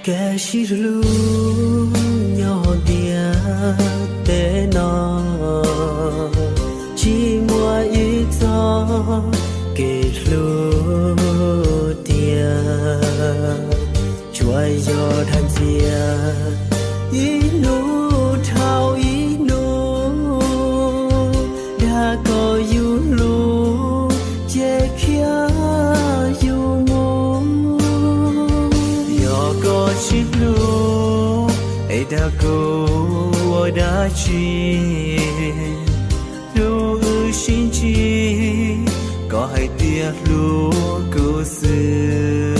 Kev sib hlub nyob hauv ntiaj teb no, tsis muaj ib txoj kev hlub tiag. Tsuas yog dag ntxias ib hnub dhau ib hnub, dag kom yus hlub ces khiav yus mus. Yog koj tsis hlub es dag kuv ua dab tsi? Hnub wb sib ntsib koj hais tias hlub kuv xwb,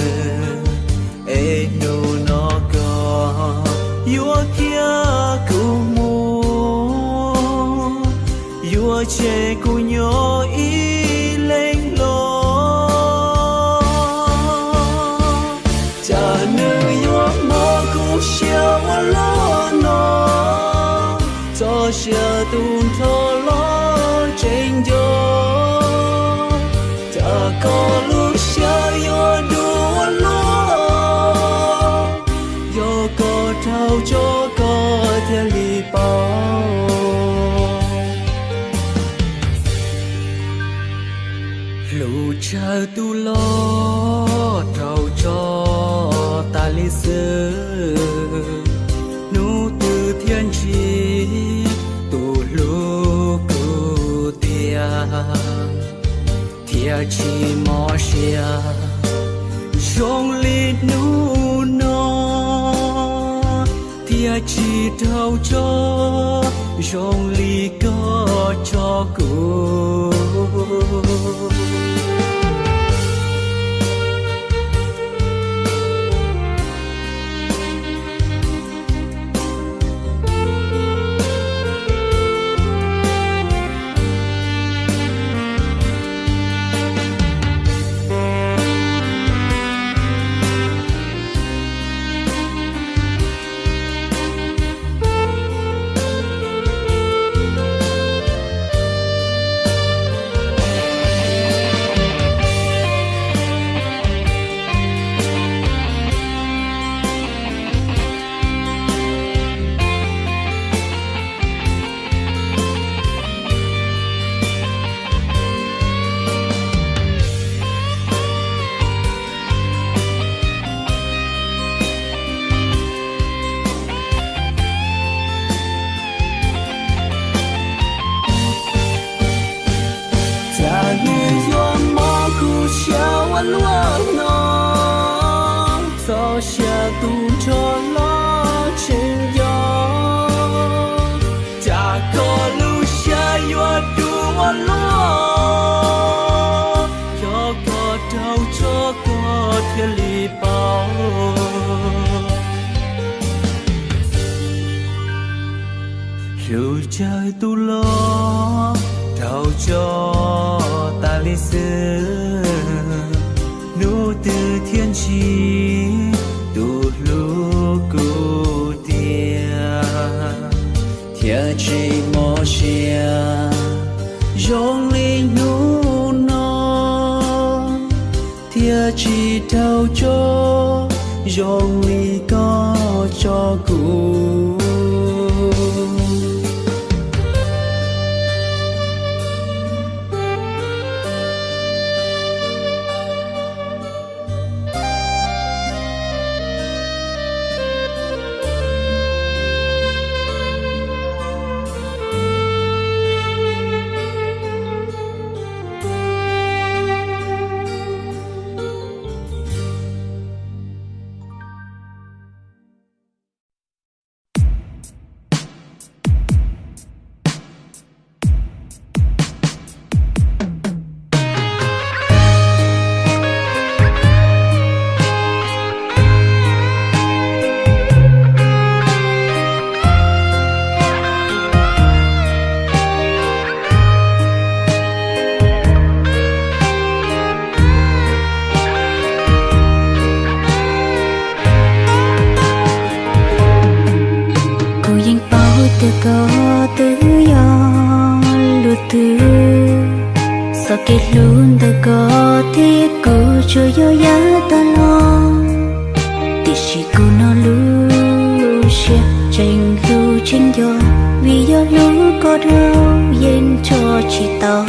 es hnub no koj yuav khiav kuv mus, yuav tseg kuv nyob ib leeg los. Cas nws yuav mob kuv siab ua luaj no, txoj sia tu nrho los tseem nco. Cas koj lub siab yuav dub ua luaj, yog koj raug tso koj thiaj li paub. Hlub tsawg tus los raug tso tas li xwb, hnub twg thiaj ntsib tus hlub kuv tiag, thiaj tsis mob siab zoo li hnub no, thiaj tsis raug tso zoo li koj tso kuv. Cas nws yuav mob kuv siab ua luaj no, txoj sia tu nrho los tseem nco. Cas koj lub siab yuav dub ua luaj, yog koj raug tso koj thiaj li paub. Hlub tsawg tus los raug tso tas li xwb, hnub twg thiaj ntsib tus hlub kuv tiag, thiaj tsis mob siab zoo li hnub no, thiaj tsis raug tso zoo li koj tso kuv. Kuv yeej paub tias koj twb yog luag twg, txoj kev hlub ntawm koj thiab kuv tsuas yog yav tas los. Tiam sis kuv no lub siab tseem hlub tseem nco, vim yog hlub koj dhau yeej tso tsis tau.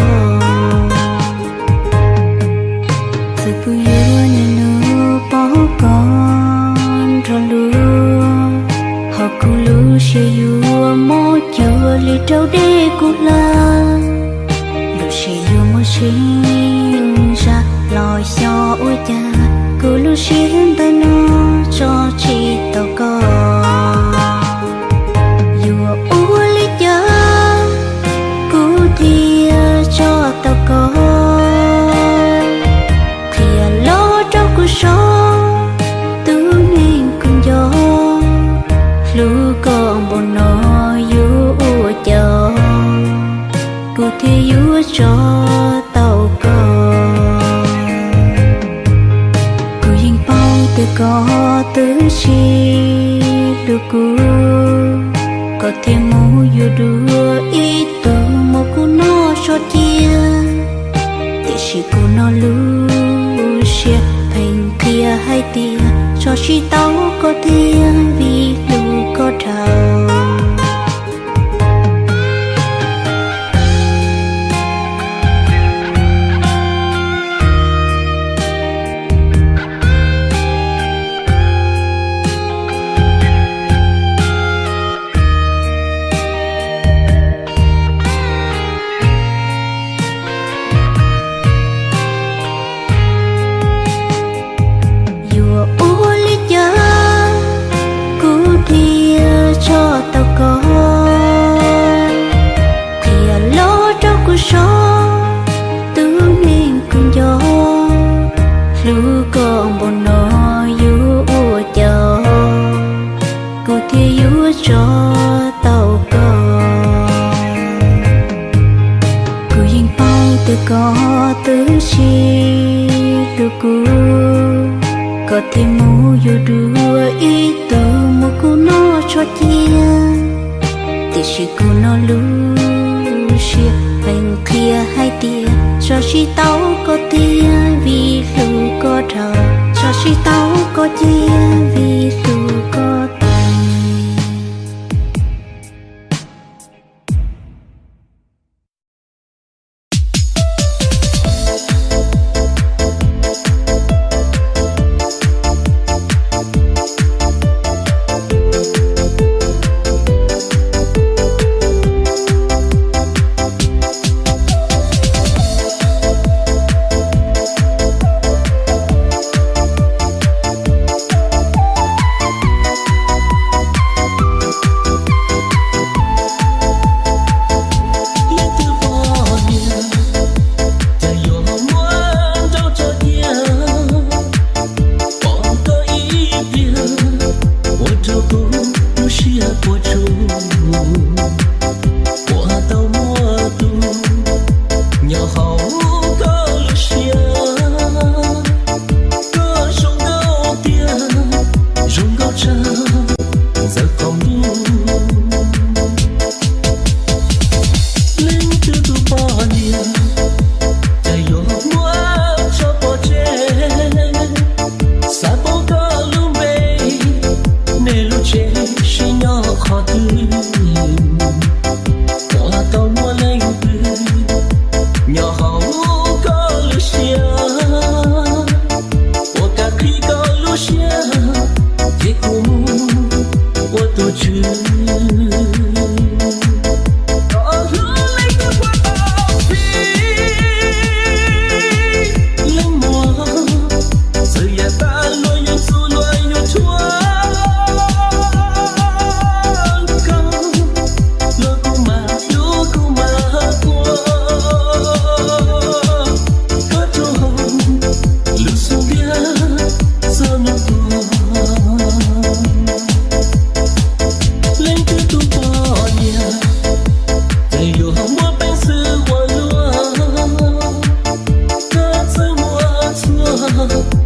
Txawm kuv yuav niaj hnub pom koj nrog luag, ho kuv lub siab yuav mob cuag li rau dej kuv hlawv. Lub siab yuav muaj tsis zam los xyov ua cas, kuv lub siab ntawm no tso tsis tau koj. Yuav ua li cas kuv thiaj tso tau koj, qhia los rau kuv saib, tus neeg kuv nco. Hlub koj npaum no yuav ua cas kuv thiaj yuav tso tau koj. Kuv yeej paub tias koj twb tsis hlub kuv, koj thiaj mus yuav dua ib tug muab kuv noj tso cia. Tiam sis kuv no lub siab pheej qhia hais tias tso tsis tau koj tiag vim hlub koj dhau. Yuav ua li cas kuv thiaj tso tau koj, qhia los rau kuv saib, tus neeg kuv nco. Hlub koj npaum no yuav ua cas kuv thiaj yuav tso tau koj. Kuv yeej paub tias koj twb tsis hlub kuv, koj thiaj mus yuav dua ib tug muab kuv noj tso cia. Tiam sis kuv no lub siab pheej qhia hais tias tso tsis tau koj tiag vim hlub koj dhau, tso tsis tau koj tiag vim hlub koj tiag. Leej twg pom niam, cas yuav muab nrauj tso cia, pom koj ib pliag, ua rau kuv lub siab puas tsuaj, puas tau muaj tus nyob hauv koj lub siab. Koj zoo nkauj tiag, zoo nkauj tshaj ntxawm qhov muag. Leej twg tus poj niam, cas yuav muab tso pov tseg, xav paub koj lub npe, nej lub tsev sib nyob qhov twg, puas tau muaj leej twg nyob hauv koj lub siab, puas kam qhib koj lub siab, ces kuv mus ua tus tswv. Koj hlub leej twg puas tau txhim, leej muag, txawm yam tas luag yuav ntxub luag yuav tshuaj, koj hlub kuv mas hlub kuv mas ua, koj rau hauv lub xub ntiag txog hnub tuag. Leej twg tus poj niam, ces yuav muab peev xwm ua luaj, koj txawj muab txuag